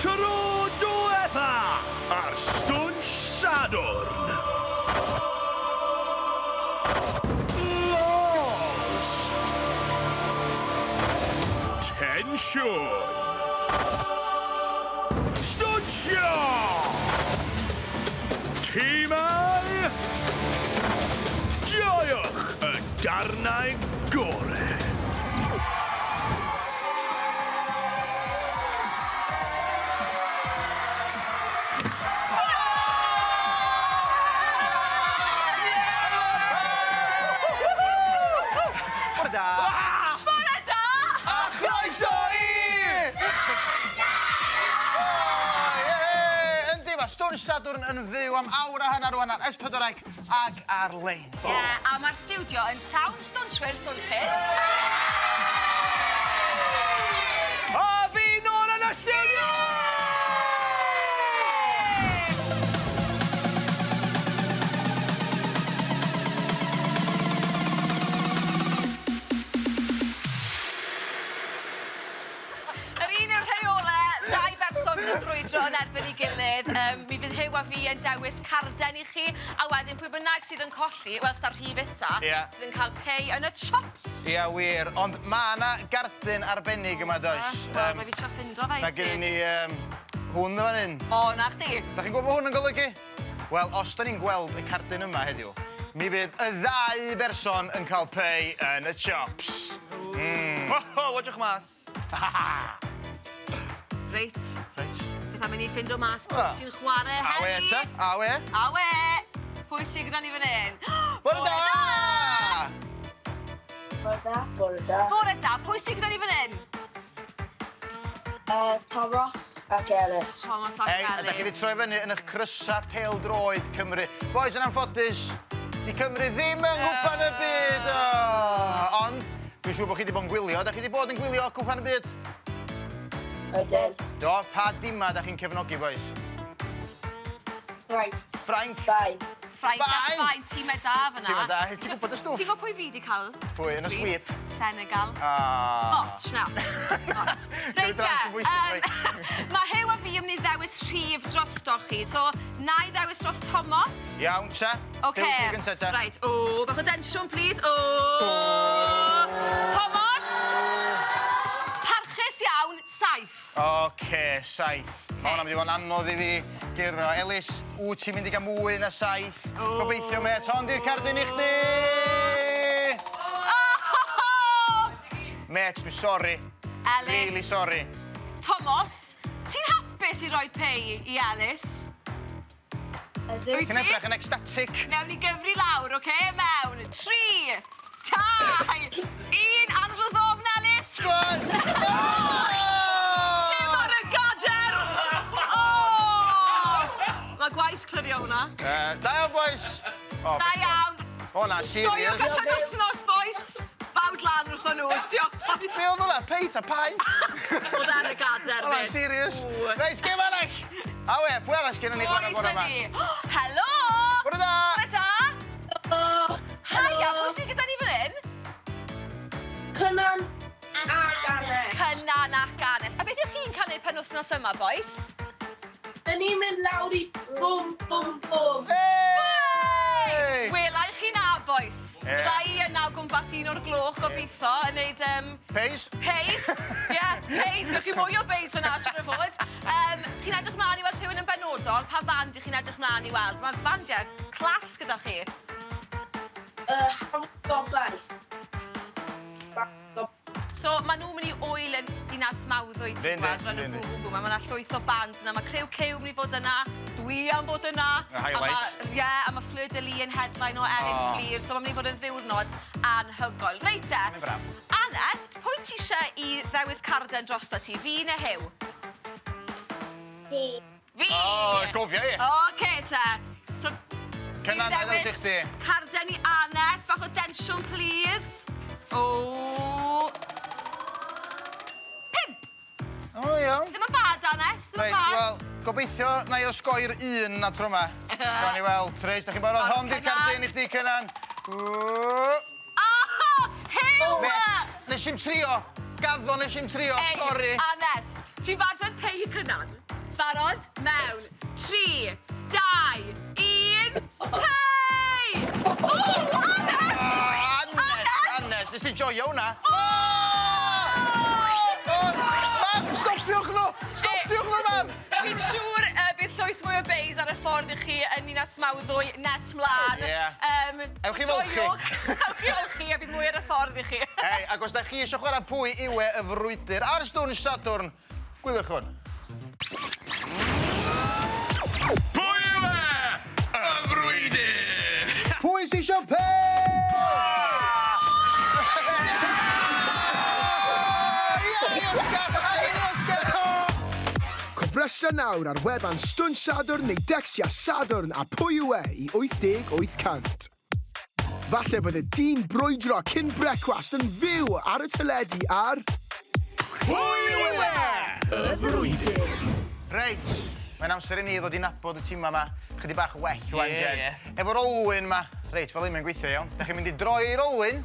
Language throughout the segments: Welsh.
Tro diwetha ar Stwnsh Sadwrn. Lols. Tensiwn. Stwnsio! Timau! Joiwch y darnau gore! Bore da! Bore da! A chroeso i... Yndi, mae Stwnsh Sadwrn yn fyw am awr a hanner rwan ar S4C ac ar-lein. Ie, a mae'r stiwdio yn llawn stwnshwyr swnllyd. A fi nôl yn y stiwdio! Yr un yw'r rheole, dau berson yn brwydro yn erbyn ei gilydd. Um, mi fydd Huw a fi yn dewis carden i chi, a wedyn pwy bynnag sydd yn colli, wel, sda'r rhif isa, Ie. sydd yn cael pay yn y chops. Ia, wir. Ond mae yna gardyn arbennig yma, does? Wel, mae fi trio ffindo fe i Mae ti. gen ni hwn yn fan hyn. O, na chdi. Da chi'n gwybod be hwn yn golygu? Wel, os da ni'n gweld y cardyn yma heddiw, mi fydd y ddau berson yn cael pay yn y chops. Mm. Oh, watchwch mas. Reit. Reit. Beth am i ni ffindo mas pwy sy'n chwarae Awe heddi? ta, awe. Awe! Pwy sy'n gyda ni fan hyn? Bore da! Bore da. Bore da. Bore da. Pwy sy'n gyda ni fan hyn? Thomas ac Ellis. Thomas ac Hei, Ellis. a da chi wedi troi fyny yn eich crysa pêl-droed Cymru. Boys, yn anffodus, di Cymru ddim yng Nghwpan y Byd! Oh, ond, dwi'n siŵr bod chi wedi bod yn gwylio. Da chi wedi bod yn gwylio Cwpan y Byd? Ydyn. Do, pa dima da chi'n cefnogi, boys? Ffrainc. Ffrainc? Sbaen. Ffrainc a Sbaen! Sbaen, tîmau da fyna. Tîmau da, ti'n gwybod y stwff? Ti'n gwybod pwy fi 'di cael? Pwy, yn y sweep? Senegal. Ah. Och, na. Och. Reit te, mae Huw a fi yn mynd i ddewis rhif drostoch chi. So, na i ddewis dros Tomos. Iawn te. Oce. Huw, ti gynta te. Reit, o, bach o densiwn, please. O! Tomos! Parchus iawn, 7. Oce, 7. Mae hwnna'n mynd i fod yn anodd i fi guro. Elis, wyt ti'n mynd i gael mwy na 7? Gobeithio, mêt. Hon di'r cardyn i chdi! Mêt, dwi'n sori. Elis. Really sorry. Tomos, ti'n hapus i roi pei i Elis? Ydw. Wyt Ti'n ti? edrych yn ecstatic. Newn ni gyfri lawr, oce? Okay? Mewn, 3, 2, 1, anadl ddofn, Elis! Dim ar y gader! Oh! Mae gwaith clirio hwnna. Da iawn, boys! Oh, Da iawn. O na, serious. Joiwch y penwythnos, boys! Bawd lan wrthon nhw. Diolch, boys. Be oedd hwnna? Peit a paent? Oedd ar y gader, O na, fyd. serious. Reit, gêm arall! Awe, pwy arall gen ni chwarae bore yma? Helo! Bore da! Bore da! Haia, pwy sydd gyda ni fan hyn? Cynan ac Anes. Cynan ac Anes. A beth ych chi'n canu penwythnos yma, boys? Dyn ni'n mynd lawr i bwm, bwm, bwm. Hey! Wela i chi na, boys. Yeah. Bydda i yna o gwmpas un o'r gloch gobeithio yn neud Peis? Peis. Ie, yeah, peis. Gewch chi mwy o beis fyna, siŵr o fod. Chi'n edrych mlaen i weld rhywun yn benodol? Pa fand ych chi'n edrych mlaen i weld? Mae bandiau clas gyda chi. Hafod Gobaith. So, maen nhw'n mynd i ŵyl yn Dinas Mawddwy, ti'n gweld, rhan o Bw Bw Bw. Mae yna llwyth o bands yna. Mae Criw Cyw mynd i fod yna. Dwi am fod yna. Y highlight. Ie, a mae Fleur de Lis yn headline o Elin Oh. Fflur. So, mae'n mynd i fod yn ddiwrnod anhygoel. Reit te. Mae'n braf. Anest, pwy ti eisiau i ddewis carden drosto ti, fi neu Huw? Ti. Fi! O, gofia i. Oce te. So, Cynan, fi'n na i ddewis i chdi. Carden i Anest, bach o densiwn, please. O. 5. O, iawn. Ddim yn bad, Anest, ddim yn Reit, bad. wel, gobeithio na i osgoi'r un na tro yma. Gawn ni weld. Reit, da chi'n barod? Hon di'r cardyn i chdi, Cynan. Oh, Huw! Met, nes i'm trio. Gaddo nes i'm trio, Ei, sori. Anest, ti'n fadio'r pei Cynan? Barod? Mewn 3, 2, 1, pei! O, Anest! Anest! Anest, nes di joio hwnna? O! Mam, stopiwch nhw! Stopiwch nhw, mam! Fi'n siŵr bydd llwyth mwy o beis ar y ffordd i chi yn Ninas Mawddwy nes mlaen. Ie. Ewch i folchi. Joiwch. Ewch i olchi a bydd mwy ar y ffordd i chi. Hei, ac os da chi eisiau chwarae pwy yw e y frwydr ar Stwnsh Sadwrn, gwyliwch hwn. Pwy yw e? Y frwydr! Pwy sy'n eisiau pei? Ia, ni Oscar! A ni Oscar! Cofrestra nawr ar wefan Stwnsh Sadwrn neu decsia Sadwrn a pwy yw e i 80 800. Falle fydde di'n brwydro cyn brecwast yn fyw ar y teledu ar... Pwy yw e? Y frwydr! Reit, mae'n amser i ni ddod i nabod y tîmau yma chydig bach well wan, Ie, Jed. ie. Efo'r olwyn yma, reit, fel un mae'n gweithio iawn. Da chi'n mynd i droi'r olwyn,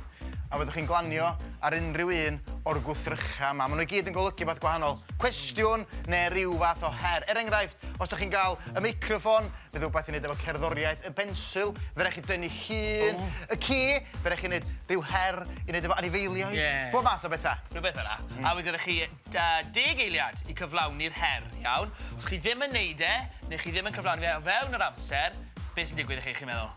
a fyddwch chi'n glanio ar unrhyw un o'r gwthrychau yma. Maen nhw i gyd yn golygu beth gwahanol. Cwestiwn neu ryw fath o her. Er enghraifft, os da chi'n cael y meicroffon, fydd rhywbeth i wneud efo cerddoriaeth, y bensil, fe raid chi dynnu llun, y ci, fe raid chi wneud rhyw her i wneud efo anifeiliaid. Ie. Bob math o bethau. Rhywbeth fel 'na. A mae gyda chi deg eiliad i cyflawni'r her, iawn? Os chi ddim yn neud e, neu chi ddim yn cyflawni fe o fewn yr amser, beth sy'n digwydd i chi, chi'n meddwl?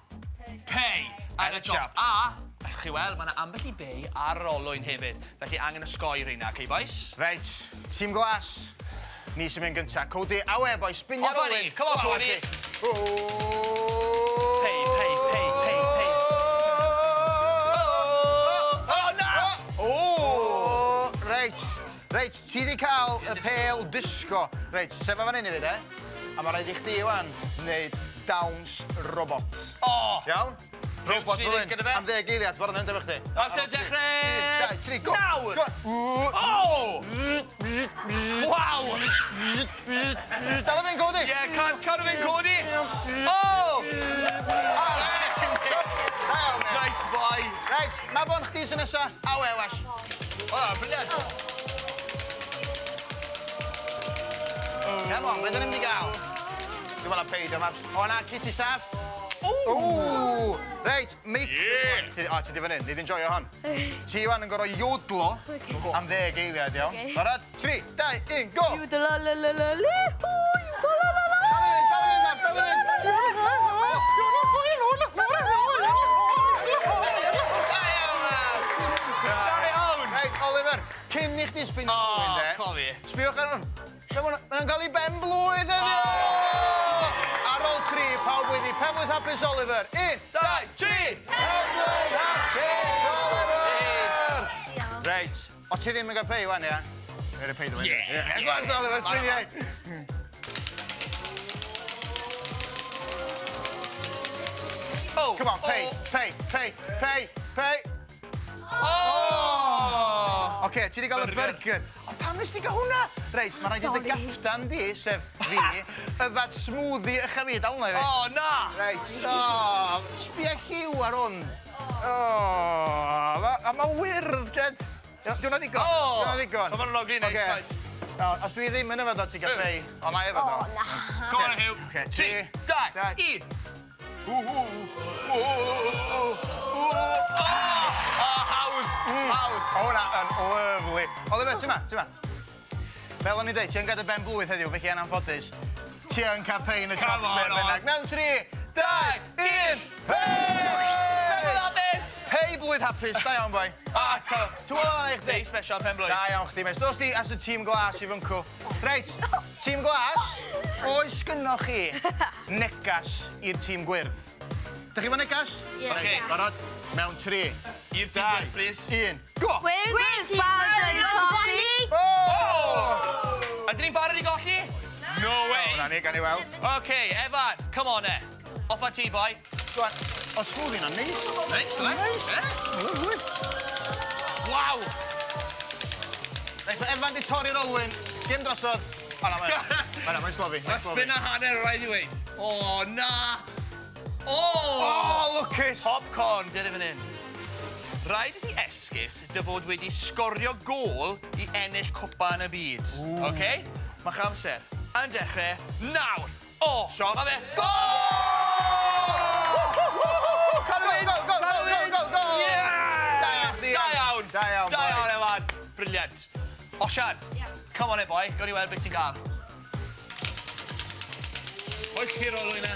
Pay! Ar y chops. A, allwch chi weld, mae yna ambell i bay ar yr olwyn hefyd. Felly angen osgoi rheina, okay, boys? Reit, tîm glas, ni sy'n mynd gynta. Cody, awe, boys, spinio'r Off â ni. olwyn. Come on, Cody. Pay, Pay, pay, pay, pay, pay. O, na! O! Reit, reit, ti di cael y pêl disgo. Reit, sef fan hyn i fi, de. A mae rhaid i chdi, wan, wneud dawns robot. O! Iawn? Robot Rwyt ti'n fel hyn. gyda fe? Am ddeg eiliad, ffordd yn efo chdi. Amser dechrau! Un, dau, tri, go! Nawr! Go! O! Waw! Dal i fynd, Cody! Ie, cadw fynd, Cody! O! Nice boy! Reit, Mabon, chdi sy'n nesa. Awe, wash. O, brilliant! Come on, be dyn ni'n mynd i gael? Dwi'n meddwl peidio, Mabs. O, na, Kitty Saff. Ww! Reit, mic... Yeah. O, ti di fan hyn, ni di enjoyo hon. Ti wan yn gorfod iodlo am ddeg eiliad, iawn. Barod? 3, 2, 1, go! La la la la la, la la la la. Dal i fynd, dal i fynd, Mabs, dal i fynd! Da iawn, Mabs! Da iawn! Reit, Oliver, cyn i chdi sbinio O, olwyn, de. cofi. Sbiwch ar hwn. Mae'n cael ei ben blwydd heddiw! Ar ôl tri, pawb wedi penblwydd hapus Oliver. Un, Dau, tri! penblwydd hapus Oliver! Reit, o ti ddim yn cael pei wan, ia? Rhaid i pei dy Ie. Ie, go on, Oliver, sbinio. Oh, Come on, pei, pei, pei, pei, pei. Oh! Oce, ti wedi cael y Burger. burger. O, pam nes ti gael hwnna? Reit, mae rhaid i dy gaptan di, sef fi, yfad smoothie ucha fi, dal hwnna i fi. O, na! Reit, o, sbia lliw ar hwn. O, a ma' wyrdd, Jed. Di hwnna ddigon? O! Di hwnna ddigon? So ma'n logri neis, Ocê. right. O, os dwi ddim yn yfed o, ti'n cael pei. O, na i yfed o. O, na. Go on, Huw. Ocê, Tri, tri, dau, dau. un. Ww, ww, ww, ww, ww. O, hawdd, hawdd. O, hwnna yn lyfli. Oliver, ti'n ma, ti'n ma. Fel o'n i'n dweud, ti yn gael dy ben blwydd heddiw, felly yn anffodus. Ti yn cael pei yn y Come siop on, be on. bynnag. Mewn tri, dau, un, pei! Hapus! Pei blwydd hapus, da iawn, boi. A, to. Ti'n gweld o'n eich di? Day special pen blwydd. Da iawn chdi, mes. Dos di as y tîm glas i fyncw. Reit, tîm glas, oes gynnoch chi negas i'r tîm gwyrdd? Dych chi efo negas? Ie. Reit, Ocê. barod? Mewn tri, I'r tîm dau, gwyrdd, please. un, go! Gwyrdd, barod i colli. Oh! Ydyn ni'n barod i golli? No way! Na ni, gan i weld. OK, Evan, come on e. Off â ti, boi. Go on. O, smoothie na'n neis. Neis, dwi. Neis. Eh? Lovely. Waw! Reit, mae Evan di torri'r olwyn. Gym drosodd. O, na, mae'n... Mae'n mae'n slofi. Mae Mae'n slofi. spin a hanner, rhaid i weud. O, na! O! O, lwcus! Popcorn, dyna fan hyn. Rhaid i ti esgus dy fod wedi sgorio gôl i ennill cwpan y byd. OK? Ma'ch amser. yn dechrau nawr. O! Shot. Ma' fe... Gol! Cadw fynd! Go, go, go, Cadw go, fynd! go, go! Yeah! Da iawn chdi, Da iawn! Da iawn, Da boi. iawn, Ewan. Brilliant. Osian, come on eh, boy. Gawn ni weld beth ti'n gael. Oes chi'r olwyn na?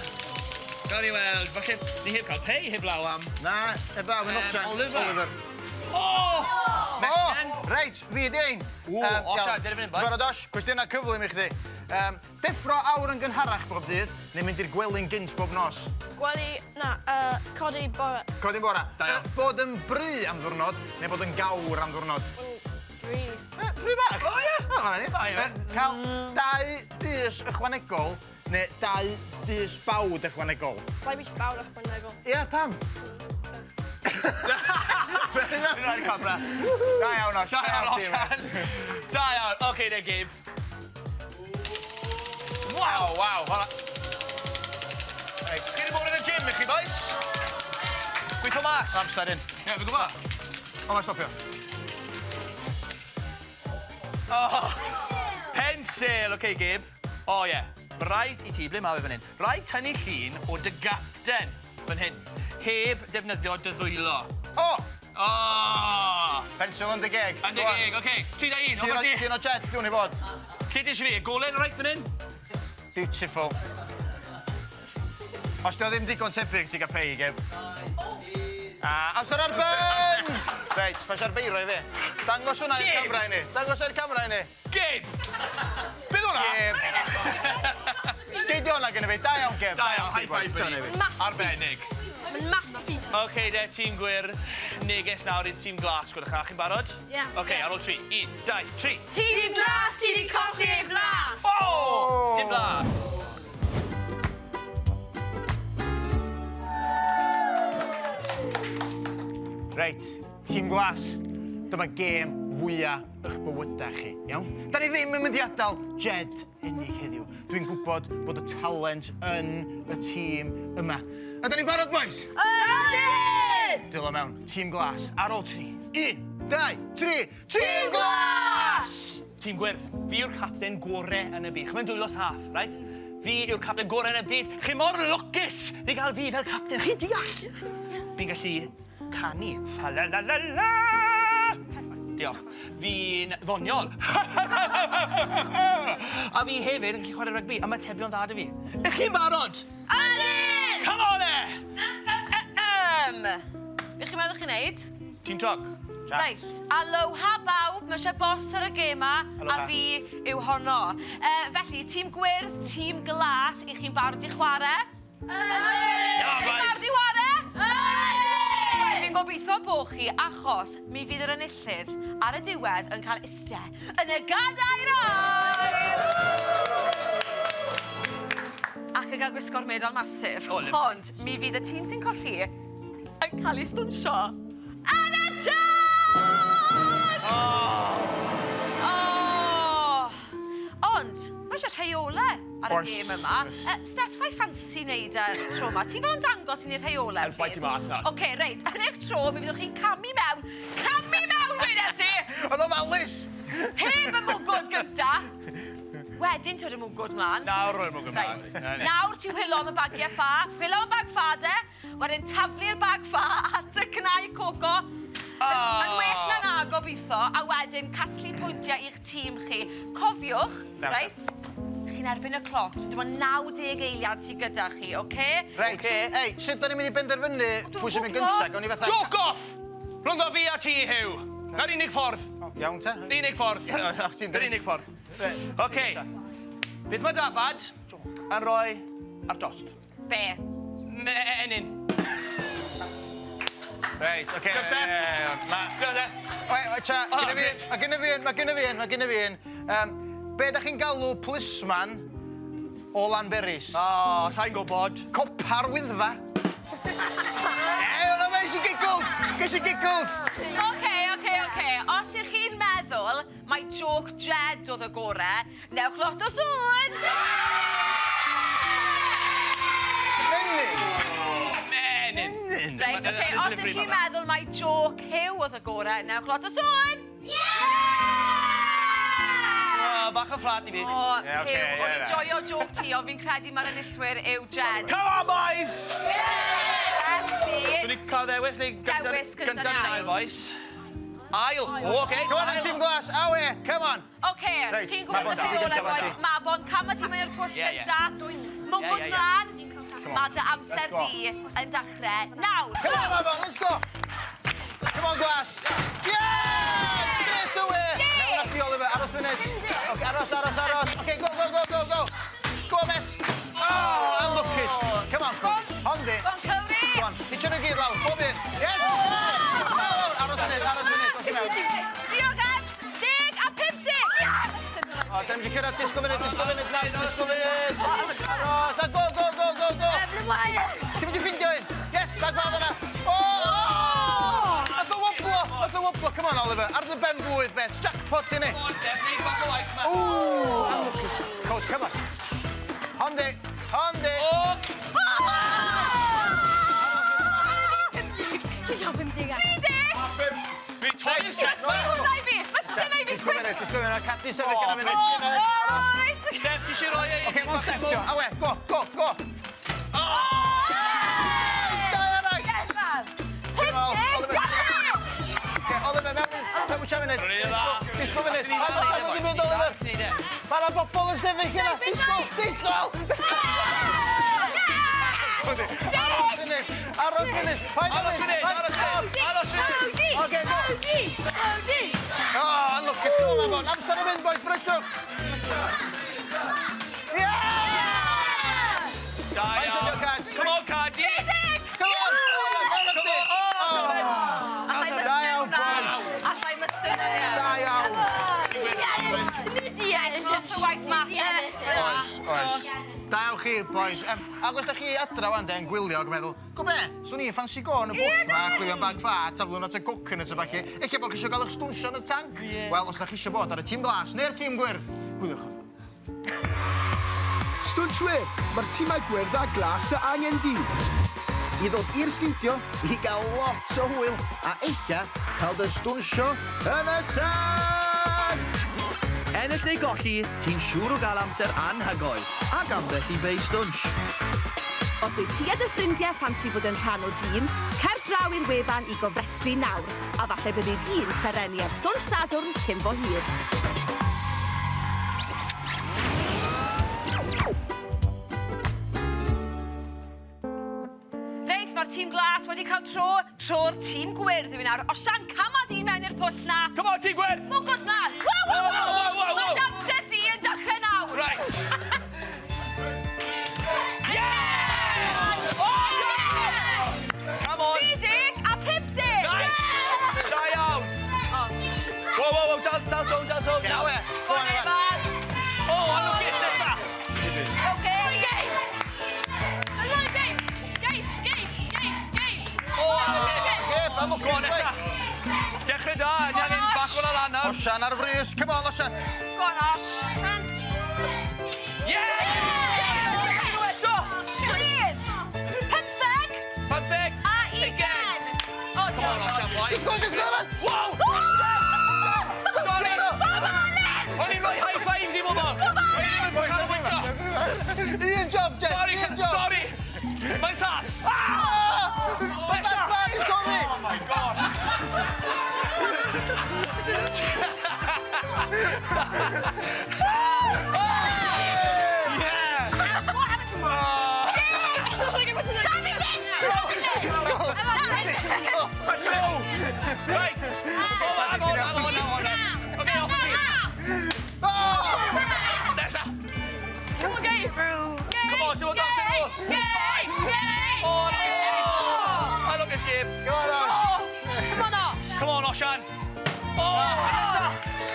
Gawn ni weld. Falle ni heb cael pei heb law am. Na, heblaw yn Osian. Oliver. Oliver. O! O! Mechan. Reit, fi di ein. O, Osian, dere fan hyn, boi. Ti'n barod, Osh? Cwestiynau cyflym i chdi. Um, deffro awr yn gynharach bob dydd, neu mynd i'r gwely'n gynt bob nos? Gwely, na, uh, codi bore. Codi'n bora. Da iawn. Bod yn bry am ddwrnod, neu bod yn gawr am ddwrnod? Bry. Bry bach? O, ie. O, na ni. Da iawn. Cael dau bys ychwanegol, neu dau bys bawd ychwanegol. Dau bys bawd ychwanegol. Ie, pam? Fair enough. Fi'n rhaid i camera. Da iawn, Osh. Da iawn, ti, Osian. Da iawn. Oce, ne, Gabe. Waw, waw. Honna. Reit, Chi wedi bod yn y gym, i chi, boys? Gweithio mas. amser un. Ie, fi'n gwybod. O, mae'n stopio. Oh, pensil, oce, okay, Gabe. O, oh, ie. Yeah. Rhaid i ti, ble mae fe fan hyn? Rhaid tynnu llun o dy gapten fan hyn. Heb defnyddio dy ddwylo. O! O! Pensil yn dy geg. Yn dy geg, oce. Okay. 3, 2, 1, Llun off ti. o jet, dwi'n i fod. Lle ti eisiau fi? Golen reit fan hyn? Beautiful. Os di o ddim digon tebyg, ti'n cael pei, Geb. A, amser ar ben! Reit, pasia'r beiro i fi. Dangos hwnna i'r Gabe! camera i ni. Dangos i'r camera i ni. Gabe! Beth hwnna? Gabe. Gei di hwnna gynna fi. Da iawn, Gabe. Da iawn, high chdi, boys. five, buddy. Da ni fi. Masterpiece. Arbennig. Mae'n masterpiece. Oce, okay, de, tîm gwyrdd. Neges nawr i'r tîm glas, gwelwch chi. Chi'n barod? Ie. Oce, okay, ar ôl tri. 1, 2, 3. Tîm glas, ti di colli ei blas. Oh! Dim blas. Reit, tîm glas. Dyma gêm fwyaf eich bywydau chi, iawn? Da ni ddim yn mynd i adael Jed ennill heddiw. Dwi'n gwybod bod y talent yn y tîm yma. A da ni'n barod, boys? Ydyn! Dylo mewn, tîm glas, ar ôl tri. 1, 2, 3, tîm glas! Tîm gwyrdd, fi yw'r capten gore yn y byd. Chi'n dwylo saff, right? Fi yw'r capten gore yn y byd. Chi mor lwcus i gael fi fel capten. Chi deall? Fi'n gallu canu. Fa la la la la! Diolch. Fi'n ddoniol. A fi hefyd yn gallu chwarae rygbi. Ymatebion dda 'da fi. Ych chi'n barod? Ydyn! Come on e! Be chi'n meddwl chi'n neud? Team talk. Reit, aloha bawb, mae eisiau bos ar y gêm ma, a Aloha. fi yw honno. Felly, tîm gwyrdd, tîm glas, i chi'n barod i chwarae? Ydyn! Come on, boys. Barod i chwarae? Ydyn! Fi'n gobeithio bo chi, achos mi fydd yr enillydd ar y diwedd yn cael iste yn y gadair aur! Ac yn cael gwisgo'r medal masif. O, lyfli. Ond mi fydd y tîm sy'n colli yn cael ei stwnsio yn y tân! Oh! Ond, mae eisiau rheolau ar y Oes, gêm yma. Steff, sa'i ffansi wneud y tro yma. Ti'n fod yn dangos i ni'r rheolau, Helpa i ti mas nawr. Oce, reit. Yn eich tro, mi fyddwch chi'n camu mewn. Camu mewn, wedes i! Oedd o malus! Heb y mwgwd gynta. Wedyn ti'n y mwgwd mlaen. Nawr roi'r mwgwd mlaen. Reit. Na ni. Nawr ti'n whilo am y bagiau ffa. Whilo am y bag ffa de. Wedyn taflu'r bag ffa at y cnau coco. Yn well na na, gobeithio. A wedyn casglu pwyntiau i'ch tîm chi. Cofiwch, Nawr. reit, chi'n erbyn y cloc. So dim ond 90 eiliad sydd gyda chi, oce? Reit, Ocê. ei, sut da ni'n mynd i benderfynu Dwi'n pwy sy'n mynd gwbod. gyntaf? Gawn ni fatha... Joke off! Rhwngddo fi a ti, Huw. Na'r unig ffordd. Iawn te? Yr unig ffordd. Ie, os ti'n Yr dweud. unig ffordd. Oce. Beth mae dafad yn rhoi ar dost? Be? Menyn. Reit, oce. Diolch, Steff. Ma... Diolch, Steff. Wait, wait, cha, Ah, gynna fi, grêt. ma' gynna fi un, ma' gynna fi un, ma' gynna fi un. Be da chi'n galw plisman o Lanberis? O, sa'n gwybod. Copa'r Wyddfa. E, o'na fe eisiau giggles! Ges i giggles! Oce, oce, oce. Os ych chi'n meddwl mai joke Jed oedd y gore, newch lot o sŵn! Menyn! Menyn. Reit, oce, os ych chi'n meddwl mai joke Huw oedd y gore, newch lot o sŵn! O, bach o fflat i fi. O, Ie, ocê, Huw, o'n ie, i'n ie. joio joke ti, ond fi'n credu mae'r enillwyr yw Jed. Come on, boys! Felly, Dwi'n ni cael ddewis neu gynta- Dewis gynta gynta neu neu ail, boys? Ail. O, oce. Come on, tîm glas, awe, come on. Oce, Reit, chi'n gwybod Mabon, y ti rheolau, gyntaf, boys. ti. Mabon, cam y ti mewn i'r pwll Ie, ie. gynta. Mwgwd Ie, ie, ie. mlaen. Mae dy amser Let's go. di yn dechrau nawr. Come on, Mabon, let's go. Come on, glas. Yes! Straight away. Mewn ati, Oliver, aros funud. Okay, aros, aros, aros. Okay, go, go, go, go, go. Go, Mess. Oh, unlucky. Come on, coach. Hondi. Go on, Cody. Come on, hitio nhw gyd lawr, bob un. Yes! Lawr, Aros funud, aros funud. Dos i mewn. Diolch, Ebs. 10 a 50. Yes! O, da ni wedi cyrraedd, disgwyl funud, disgwyl funud, nawr, disgwyl funud. Aros, a go, go, go, go, go. Ti'n mynd i ffindio un? Yes, bag fawr yna. O! Nath o woblo, nath o woblo. Come on, Oliver, ar dy ben blwydd, beth, jackpot i ni. Come on, Steph, neud bach o waith, ma. Ooh, unlucky. Coach, come on. Hondi, hondi. O! Fi'n torri'r Mae Steph. hwnna i fi. Mae syna i fi. Disgwyl funud, disgwyl funud. Cadw sefyll gyda funud. O, reit. Steph, ti eisiau rhoi e i... Oce, mae'n Steph, dio. Awe, go, go, go. Da iawn, Yes, man. 50. Oliver. Gati! Oce, Oliver, mewn, mewn wyth munud. Rwy'n dda. Disgwyl funud. Paid â sefyll i fynd, Oliver. Neud e. Mae yna bobl yn sefyll yna. Disgwyl, disgwyl. Aros funud, aros funud. Paid â Aros mynd. funud, paid- aros funud, aros funud. Oce, go. Oh, unlucky. Come on, Mabon. Amser yn mynd, boys, brysiwch. Yeah! Da Paid iawn. â Cad. Come on, Cadi. Come on! Come Come on. Oh, sorry. Allai Da mystyn iawn, hwnna. boys. Allai mystyn hwnna. Da iawn. Lot o waith maths. Oes, oes. Da iawn chi, boys. Ac os da chi adra wan de yn gwylio ac yn meddwl, go be, swn i'n ffansi go yn y bwll ma, chwilio am bag ffa, taflu nhw at y coconuts a falle. Ella bod chi eisiau gael eich stwnsio yn y tanc. Wel, os da chi eisiau bod ar y tîm glas neu'r tîm gwyrdd, gwyliwch hwn. Stwnshwyr, mae'r tîmau gwyrdd a glas dy angen di. I ddod i'r stiwdio i gael lot o hwyl a ella cael dy stwnsio yn y tanc! Ennill neu golli, ti'n siŵr o gael amser anhygoel ac ambell i bei stwnsh. Os wyt ti a dy ffrindiau ffansi bod yn rhan o dîm, cer draw i'r wefan i gofrestru nawr, a falle byddi di'n serennu ar Stwnsh Sadwrn cyn bo hir. Reit, mae'r tîm glas wedi cael tro, tro'r tîm gwyrdd yw i nawr. Osian, cama di mewn i'r pwll na. Come on, tîm gwyrdd. Mwgwd mlaen. Wow, wow, wow, Wow, wow, wow, wow. Mae amser di yn dechrau nawr. Right. Yeah! Oh, yeah! Come on. 30 a 50. Nice. Da iawn. Wow, wow, wow, dal, dal sôn, dal sôn. Awe, Go on, Evan. O, anlwcus nesa. Go, game. O, anlwcus. Go on, nesa. Dechrau da, ni angen bach o lan nawr. Osian ar frys, come on, Osian. Go on, Osh. Yeah! Eto! Please. 15 15. a 20. O, Come on, Osian, boy. Disgwyl, disgwyl, Evan. Wow! Sorry! O'n i'n rhoi high fives i bobl! O'n i ddim yn canolbwyntio. Un job, Jeff, Sorry, un job. sorry! Mae'n saff! Ah! Mae'n saff i torri. Oh my God! Yeah! Right! Oh, hang on, hang on, hang on. Okay, off ti. Nesa! Come on, Simon, dal, Simon! Oh, look at Gabe. I look at Gabe. Come on, Osian. Oh, nesa!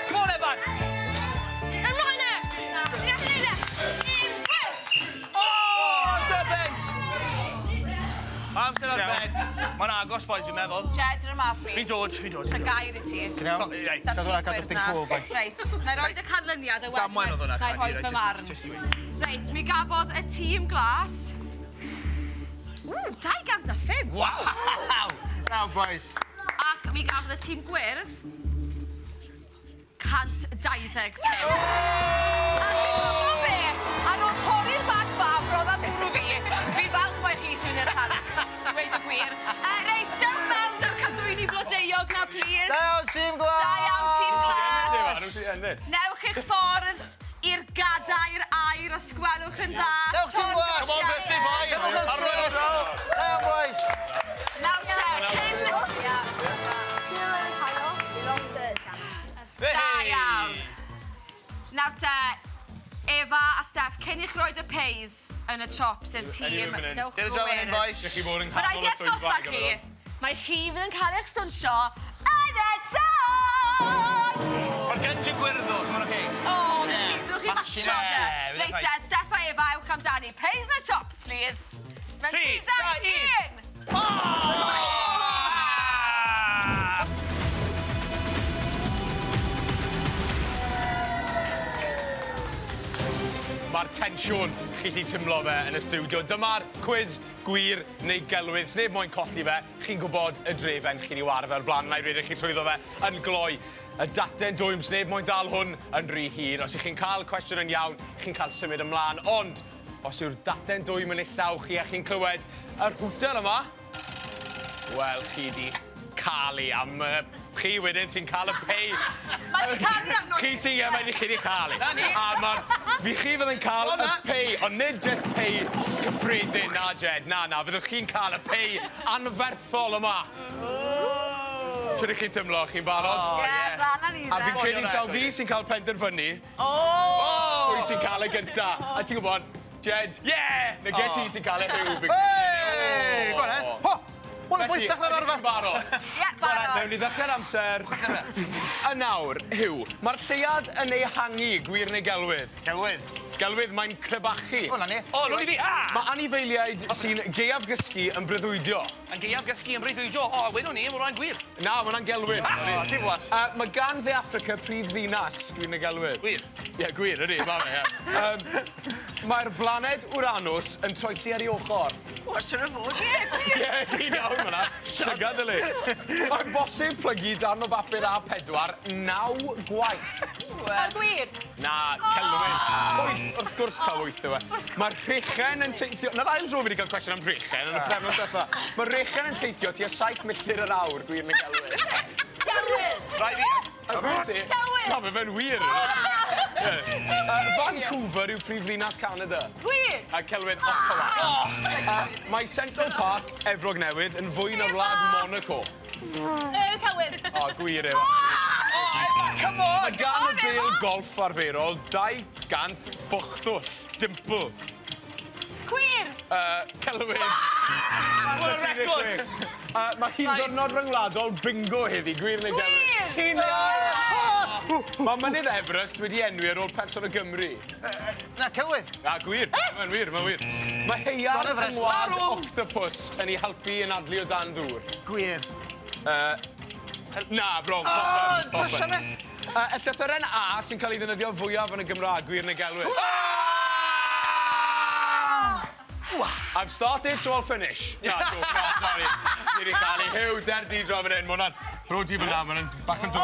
Come on, Evan! Oh, amser ben! Amser ar ben. Mae'n agos, boys, fi'n meddwl. Jed, yma, please. Fi'n dod, fi'n dod. Y gair i ti. Ti'n iawn? So, reit. Da'r Sa tîm hwnna cadw gwyrdd chdi'n na. cool, boi. Reit, na i roed y canlyniad a wedyn Damwain oedd hwnna, na i Cadi, rhoid reit, fy marn. just i weud. Reit, mi gafodd y tîm glas... Ww, 205. Wow! Now, boys. Ac mi gafodd y tîm gwyrdd 125. A chi'n gwybod be? Ar ôl wir. Uh, reit, dewch mewn dy'r cadwyni blodeuog na, please. Da iawn, tîm glas! Da iawn, tîm glas. Nhw sy'n ennill. Newch eich ffordd i'r gadair aur os gwelwch yn dda. Dewch, tîm glas! Come on, Bethany, boy! Come on, Arwain o draw! Da iawn, boys! Nawr te, cyn... Da iawn. Nawr te, Efa a Steff, cyn i chi roid y peis yn y chops i'r tîm, newch Get a draw fan hyn, boys. Chi bod yn Mae rhaid canol i y atgoffa swyddfa chi, mae chi fydd yn cael eich stwnsio yn y tân! Mae'r gynt yn gwyrdd ddo, so mae'n oce. O, newch chi fatsio de. Reit te, Steff a Efa, ewch amdani. Peis yn y chops, please. Mewn 3, 3, 2, 1! Oh! Mae'r tensiwn chi 'llu timlo fe yn y stiwdio. Dyma'r cwis gwir neu gelwydd. Sneb moyn colli fe. Chi'n gwybod y drefen chi 'di ware fe o'r blaen. Wna i redeg chi trwyddo fe yn gloi. Y daten dwym, sneb moyn dal hwn yn rhy hir. Os 'ych chi'n cael cwestiwn yn iawn, chi'n cael symud ymlaen. Ond os yw'r daten dwym yn eich llaw chi a chi'n clywed yr hwter yma, wel, chi 'di cael 'i am yy chi wedyn sy'n cael y pei. Mae 'di caru arno Chi sy ie, mae 'di chi 'di chael 'i. Na ni. A ma'r fi chi fydd yn cael O, y na. pei, ond nid jyst pei cyffredin, na Jed, na, na, fyddwch chi'n cael y pei anferthol yma. Shwt 'ych chi'n timlo? Chi'n barod? O, Ie, ie. mlan â ni A fi'n de. credu taw fi sy'n cael penderfynu O! pwy sy'n cael y gynta. A ti'n gwybod, Jed, Ie! na gen ti sy'n cael y Huw. fi'n- Hey! Go on, then. Ho! Wel, yn Felly, bwythach na'r ydych chi'n arfer. barod? Ie, barod. Newn ni ddechrau'r amser. A nawr, Huw, mae'r lleuad yn ehangu, gwir neu gelwydd? Celwydd. Gelwydd, mae'n crebachu. O, na ni. O, nôl i fi. Ah! Mae anifeiliaid sy'n gaeafgysgu yn breuddwydio. Yn gaeafgysgu yn breuddwydio. O, wedwn ni, mae hwnna'n gwir. Na, mae hwnna'n gelwydd. O, diflas. Uh, mae gan Dde Affrica prif ddinas, gwir neu gelwydd? Gwir. Ie, gwir, ydy, mae fe, ie. Um, mae'r blaned Uranus yn troelli ar ei ochr. O, siŵr o fod. Ie, gwir. Ie, ti'n iawn fan'na. Llygad y le. Mae'n bosib plygu darn o bapur A4 naw gwaith. O, gwir. Na, celwydd. Wyth, wrth gwrs taw wyth yw e. Mae'r rhechen yn teithio... Na'r ail dro fi wedi cael cwestiwn am rhechen yn y pythefnos diwetha. Mae'r rhechen yn teithio tua 7 milltir yr awr, gwir neu gelwydd. Celwydd. Rhaid fi... A gwir ti? Celwydd. Na, mae fe'n wir. Ie. Vancouver yw prif ddinas Canada. Gwir. A celwydd Ottawa. Mae Central Park, Efrog Newydd, yn fwy na wlad Monaco. Celwydd. O, gwir yw. Come on! Mae gan y bêl golff arferol 200 bwchtwll, dimple. Gwir. Celwydd. Wel, record! Mae hi'n ddiwrnod ryngwladol bingo heddi, gwir neu gelwydd? Gwir! Ti'n iawn! Mae mynydd Everest wedi enwi ar ôl person o Gymru. Na, celwydd. Na, gwir. Mae'n wir, mae'n wir. Mae haearn Don yng Everest. ngwlad octopus yn ei helpu i anadlu o dan ddŵr. Gwir. Na, wrong. O, Popeth, popeth. bysa mes. Y llythyren A sy'n cael ei ddefnyddio fwyaf yn y Gymraeg, gwir neu gelwydd? I've started, so I'll finish. Na, joke, na, sorry. Fi 'di chael ei. Huw, der di draw fan hyn. Ma' hwnna'n... Rho di fyna, ma' hwnna'n bach yn dwym. O,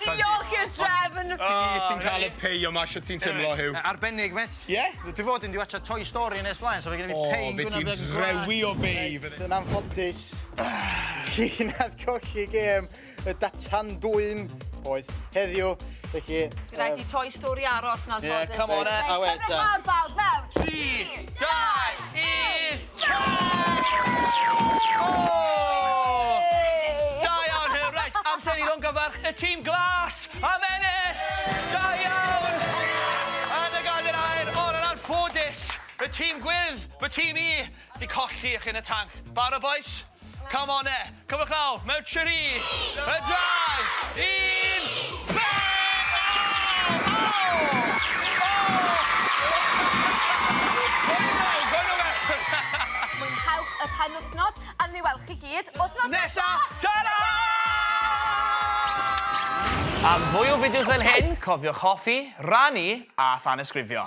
diolch i'r drefn. Ti sy'n cael y pei yma, shwt ti'n teimlo, Huw? Arbennig, mes. Ie? Dwi fod yn di watcha Toy Story nes mlaen, so fe gen i fi O, pei. fe ti'n drewi o bei fan hyn. Yn anffodus, chi nath colli gêm y datan dwym oedd heddiw. Felly... Bydd rhaid i Toy Story aros yn anffodus. Yeah, come on, eh. A wait, Cyfrif mawr bawb mewn. 3, 2, 1... Da iawn, Huw. Reit, amser i longyfarch y tîm glas am ennill. Da iawn. Yn y gader aur, ond yn anffodus, y tîm gwyrdd, fy tîm i, di colli chi yn y tanc. Barod, boys? Come on, eh. Cyfwch lawr, mewn 3, 2, 1, bang! Ow! Ow! Ow! Go nôl, go nôl. Mwynhewch y penwythnos a ni weld chi gyd wythnos Nesa, ta-ra! Am fwy o fideos fel hyn, cofiwch hoffi, rannu a thanysgrifio.